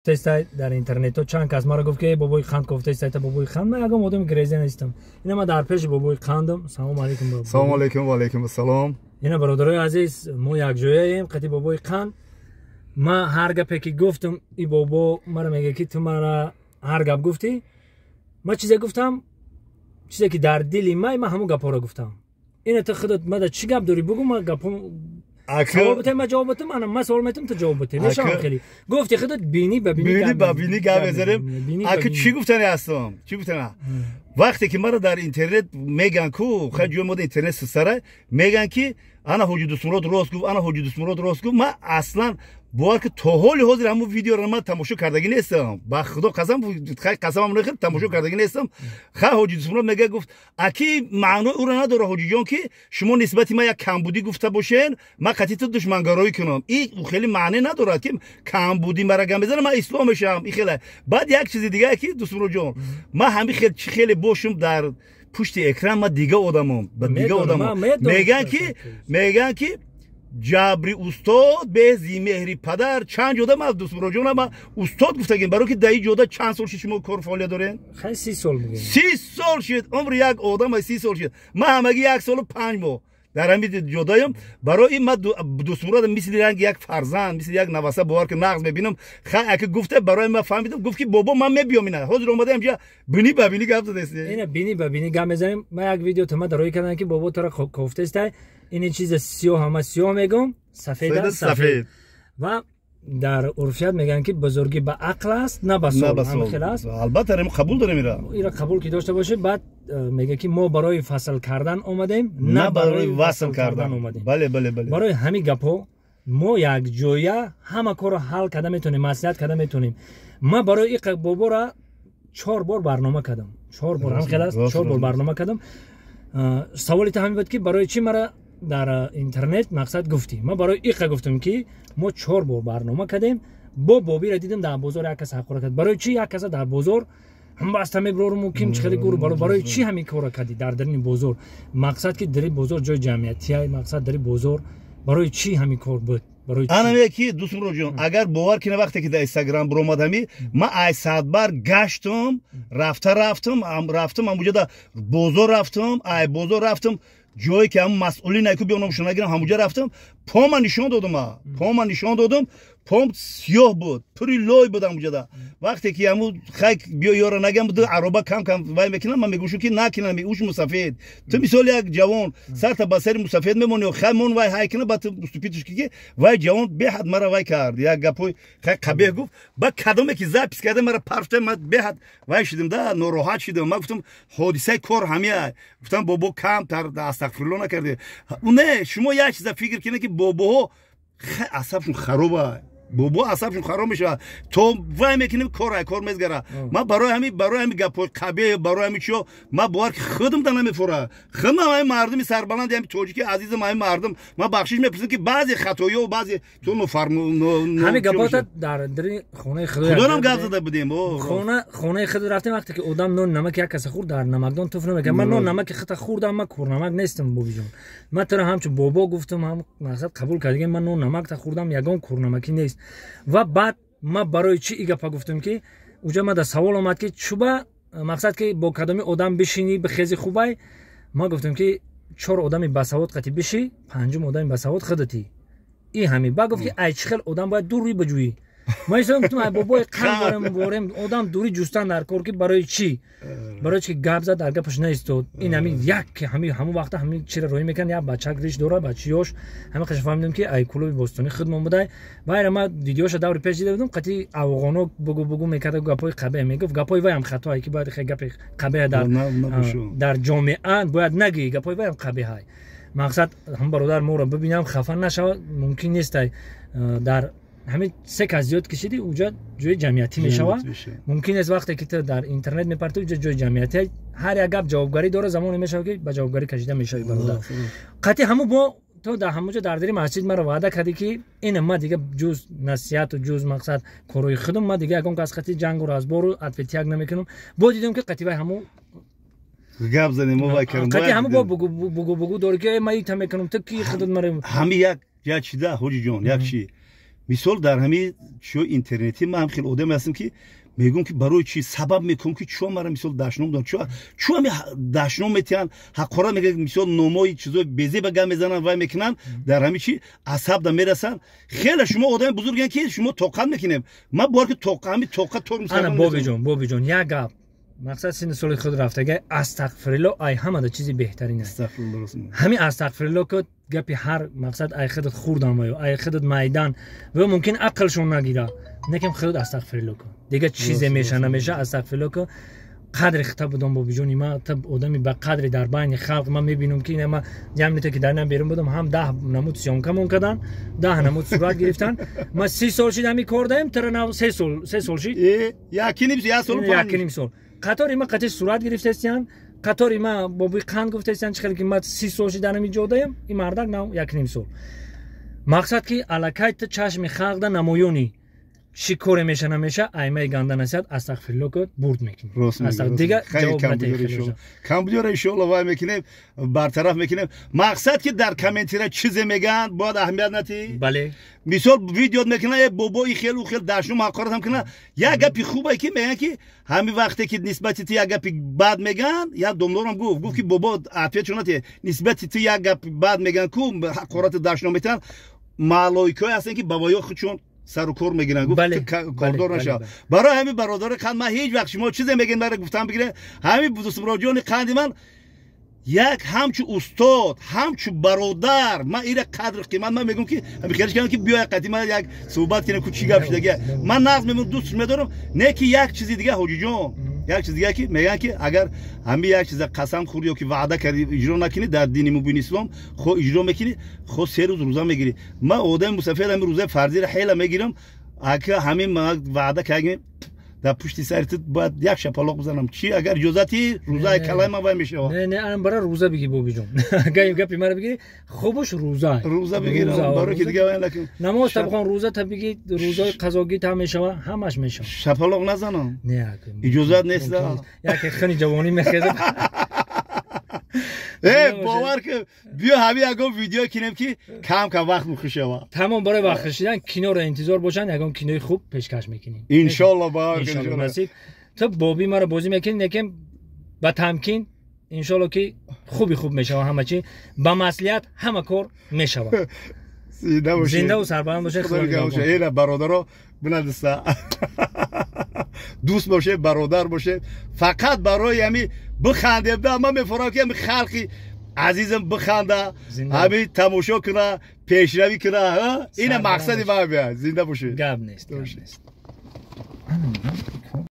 Кофтестай дар интернетҳо. Чанд кас маро гуфт, ки бобои қанд кофтестай, та бобои қанд. Ман ягон одами греза нестам. Ина ман дар пеши бобои қандам. Салому алейкум. Салому алейкум. Ва алейкум ассалом. Ина, бародарои азиз, мо якҷояем қати бобои қанд. Ман ҳар гапе ки гуфтам, и бобо мара мега, ки ту мара ҳар гап гуфтӣ. Ман чизе гуфтам, чизе ки дар дили май, ман ҳамон гапҳоро гуфтам. Ина ту худат мада чӣ гап дорӣ, бугу. Ман гапҳо савол битем, ман ҷавоб битам. Ана ман савол метам, ту ҷавоб бите. Мешавам хеле гуфти худат, бинӣ ба бинӣ, бинӣ ба бинӣ гап мезанем. Ака, чӣ гуфтани ҳастам, чӣ гуфтани? Вақте ки мара дар интернет меган ку, хай ҷои мода интернет сара меган, ки ана Ҳоҷи Дустмурод рост гуфт, ана Ҳоҷи Дустмурод рост гуфт. Ман аслан бовар ки, то ҳоли ҳозир ҳамун видеоро ман тамошо кардагӣ нестам. Ба худо қасам, хай қасамам нахӯр, тамошо кардагӣ нестам. Хай, Ҳоҷи Дустмурод мега, гуфт, аки маънои ӯро надора, ҳоҷиҷон, ки шумо нисбати ман як камбудӣ гуфта бошен, ман қатъи ту душмангароӣ кунам. И хеле маъне надорад, ки камбудӣ мара гап мезанам, ман ислоҳ мешавам. И хеле баъд як чизи дига, ки Дустмуродҷон, ман ҳамин хел чӣ хеле бошум, дар пушти экран ман дига одамам, дига одамам. Меган, ки ҷабри устод бези меҳри падар. Чанд ҷода ман Дустмуроҷона ма устод гуфтагем, барои ки дар ин ҷода чанд сол шид шумо кор фаъолият дорен? 30 сол. 30 сол шид. Умри як одам 30 сол шид. Ман ҳамагӣ 1 солу 5 моҳ дар ҳамин ҷодаям. Барои ин ман Дустмурод мисли ранги як фарзанд, мисли як наваса, бовар ки, нағз мебинам. Хай, ака гуфта, барои ман фаҳмидам, гуфт, ки бобо, ман мебиём. Ина ҳозир омадаам ҷа, бинӣ ба бинӣ гап задасти. Ина бинӣ ба бинӣ гап мезанем. Ман як видео тума дарои кардам, ки бобо тура кофтестай. Ини чизи сиёҳ ҳама сиёҳ мегӯм, сафеда сафед. Ва дар урфият мегӯянд, ки бузургӣ ба ақл аст, на ба сол. Хел аст. Албатта, қабул дорем ира. Ира қабул ки дошта бошед, баъд мега, ки мо барои фасл кардан омадем, на барои васл кардан омадем. бале бале бале Барои ҳамин гапҳо мо якҷоя ҳама корро ҳал карда метавонем, маслиҳат карда метавонем. Ман барои иқа бобора чор бор барнома кардам, чор бор. Ҳам хел аст, чор бор барнома кардам. Саволи ту ҳамин буд, ки барои чӣ мара дар интернет мақсад гуфтӣ. Ман барои иқа гуфтам, ки мо чор бор барнома кардем. Бо бобира дидам, дар бозор як кас ҳақора кард. Барои чӣ як каса дар бозор ҳамбаста меброруму ким чихели гуру бало? Барои чӣ ҳамин корро кардӣ дар дарини бозор? Мақсад, ки дари бозор ҷои ҷамъиятия, мақсад, дари бозор барои чӣ ҳамин кор буд? Ана ки, Дустмуроҷон, агар бовар кина, вақте ки дар Инстаграм биромадами, ман ай саатбар гаштам, рафта рафтам, рафтам ҳамуҷода бозор рафтам, ай бозор рафтам ҷое ки ҳамн масъулин айку биёнамшон нагирам, ҳамуҷа рафтам, пома нишон додам, пома нишон додам. Пом сиёҳ буд, пури лой буд ҳамуҷада. Вақте ки ҳаму хай биё ёра нагам, ду ароба кам кам вай мекунам, ман мегӯшам, ки накунам уш мусафед. Ту мисол як ҷавон сарта ба сари мусафед мемонӣ, хай мон вай ҳай кина, ба ту уступитиш, ки вай ҷавон беҳад мара вай кард, як гапои хай қабеҳ гуфт. Ба кадоме ки запись карда мара парфта, ман беҳад вай шудам да, нороҳат шудам. Ман гуфтам, ҳодисаи кор ҳамия. Гуфтам, бобо, камтар астағфирулло накарде. Не, шумо як чиза фикр кина, ки бобоҳо асабшон хароба, бобо асабшон хароб мешавад. То вай мекунем, кор ай кор мезгара. Ман барои ҳами гапҳои қабеҳ, барои ҳами чиё, ман бовар ки худам да намефура. Худам ҳами мардуми сарбаланди, ҳами тоҷики азизам, ҳами мардум, ман бахшиш мепурсам, ки баъзе хатоиё, баъзе ту нофарму. Ҳами гапота дар дари хонаи худорам гап зада будем. Хонаи худ рафтем. Вақте ки одам нон намаки як каса хӯрд, дар намакдон туф намекунад. Ман нон намаки хута хӯрдам, ман курнамак нестам, бобиҷон. Ман туро ҳамчун бобо гуфтам, ҳам мақсад қабул кардагем. Ман нон намакта хӯрдам, ягон курнамакӣ нест. Ва баъд ман барои чӣ и гапа гуфтам, ки уҷа ма дар савол омад, ки чуба мақсад, ки бо кадоми одам бишинӣ, бихези хубай. Ман гуфтам, ки чор одами басавод қати биши, панҷум одами басавод худатӣ. И ҳамин. Баъд гуфт, ки ай чӣ хел одам бояд дур рӯй биҷӯӣ. Ман исо гуфтам, ай бобои қанд борем, борем одам дури ҷустан дар кор, ки барои чӣ? Барои чӣ ки гап зад, дар гапаш наистод. Ин ҳамин як ки ҳамин ҳамон вақта ҳамин чира роҳӣ мекард, як бачак риш дора, бачи ёш. Ҳамин қаша фаҳмидам, ки ай клуби бостонӣ худмон будай. Вайра ман видеоша даври пеш дида будам, қати афғоно бугу бугу мекарда, гапҳои қабеҳ мегуфт. Гапҳои вайам хатое, ки бояд хе гапи қабеҳ дар ҷомеа бояд нагӯӣ. Гапҳои вайам қабеҳай. Мақсад, ҳам бародар моро бибинам, хафа нашавад. Мумкин нестай, дар ҳамин се кас зиёд кишиди, уҷа ҷои ҷамъиятӣ мешавад. Мумкин нест, вақте ки ту дар интернет мепартӣ, уҷа ҷои ҷамъиятӣ, ҳар як гап ҷавобгарӣ дорад. Замоне мешавад, ки ба ҷавобгарӣ кашида мешавӣ, бародар. Қатъи ҳаму бо то дар ҳамуҷа дар дари масҷид маро ваъда кардӣ, ки ина ма дига ҷуз насиҳату ҷуз мақсад корҳои худам, ма дига ягон кас қати ҷангу разбору ответяк намекунам. Бо дидем, ки қати вай ҳаму гап занем, мо вай кардем. Қати ҳаму бо бугу бугу дорӣ, ки ма ита мекунам, ту ки худат мара. Ҳами як чида, ҳоҷиҷон, як чи. Мисол дар ҳамин чиё интернетӣ ман ҳам хеле одаме ҳастам, ки мегӯям, ки барои чӣ сабаб мекунам, ки чӯ мара мисол дашном доранд, чӯ ҳами дашном метиҳанд, ҳақорат мекунанд, мисол номои чизои безеба гап мезананд, вай мекунанд, дар ҳамин чи асаб да мерасанд. Хеле шумо одами бузургем, ки шумо тоқат мекунем. Ман бовар ки ҳами тоқат тор. Ана, бобиҷон, бобиҷон, як гап. Мақсад, синни соли худ рафтага, астағфирилло ай ҳамада чизи беҳтарин аст. Ҳамин астағфирилло ки гапи ҳар мақсад ай худат хурдан ва ё ай худат майдан ва мумкин ақлшон нагира, некем худат астағфирилло кун, дига чизе меша намеша, астағфирилло ку. Қадри хита будам, бобиҷони ма, та одами ба қадри дар байни халқ. Ман мебинам, ки ма ҷамъите ки дар инам берун будам, ҳам 10 намуд съёмка мон карданд, 10 намуд сурат гирифтанд. Ма 30 сол шид ҳами кор даем, тара нав 3 сол, 3 сол шид. Якним Якним сол қатори ма қати сурат гирифтестиян, қатори ма бобои қанд гуфтестиян. Чӣ хеле ки ма 30 сол шид дар ҳами ҷодаем, ин мардак нав якним сол. Мақсад, ки аллакай ту чашми халқ да намоёнӣ, чӣ коре меша намеша, аймаи ганда насиҳат, астағфирилло ки бурд мекунӣ, дига ҷавоб. Камбудиёро иншоалло вай мекунем, бартараф мекунем. Мақсад, ки дар комментира чизе мегӯянд, бояд аҳамият натӣ. Бале. Мисол, видео мекунад, э бобои хел, у хел дашном, ҳақоратам кунад. Як гапи хубе, ки мегӯянд, ки ҳамин вақте ки нисбати ту як гапи бад мегӯянд, як домлорам гуфт, ки бобо, ответ шунати, нисбати ту як гапи бад мегӯянд ку, ҳақорати дашном метиҳанд, малоикое ҳастанд, ки ба воё худшон сару кор мегиранд. Гуфт, кордор нашав. Барои ҳамин, бародари қанд, ман ҳеҷ вақт шумо чизе мегӯед, мара гуфтан бигиред, ҳамин дӯстмуроҷони қанди ман, як ҳамчу устод, ҳамчу бародар, ман ира қадру қимат ман мегӯям, ки ҳамин хелиш кардам, ки биёя қати ман як суҳбат кунем ку, чӣ гап шудаги. Ман нағз мебинам, дӯст медорам. Не ки як чизи дига, ҳоҷиҷон, як чиз дига, ки мегӯянд, ки агар ҳамин як чиза қасам хӯрӣ ё ки ваъда кардӣ, иҷро накунӣ, дар дини мубини ислом хо иҷро мекунӣ, хо 3 рӯз рӯза мегирӣ. Ман одами мусафир, ҳамин рӯзаи фарзиро хела мегирам. Ака, ҳамин ваъда кардем, дар пушти сари ту бояд як шапалоқ бизанам. Чи, агар иҷозати, рӯзаи калай ман вай мешавад. Не, не, ан бара рӯза бигӣ, бобиҷон, гапи мара бигӣ, хубуш рӯза. Рӯза бигирам, барои ки дига вай накун. Намоз та бихон, рӯза та бигӣ, рӯзаи қазогӣ та мешава, ҳамаш мешава. Шапалоқ назанам? Не. Иҷозат нест? Яке хини ҷавонӣ мехезад. Э, бовар ки, биё ҳамин ягон видео кинем, ки кам кам вақт мухӣ шава. Тамом, барои вақт шидан киноро интизор бошанд, ягон кинои хуб пешкаш мекунем. Иншолло, бовар. Насиб. Ту боби маро бозӣ мекунӣ, некем ба тамкин, иншолло, ки хуби хуб мешава ҳама чи, ба маслиҳат ҳама кор мешава. Зиндаву сарбаланд бошед. Эна, бародаро, бинадиста, дӯст бошед, бародар бошед, фақат барои ҳами бихандем. Да, ман мефорам, ки ҳами халқи азизам биханда, ҳами тамошо куна, пешравӣ куна. Ина мақсади ман. Зинда бошед. Гап нест, гап нест.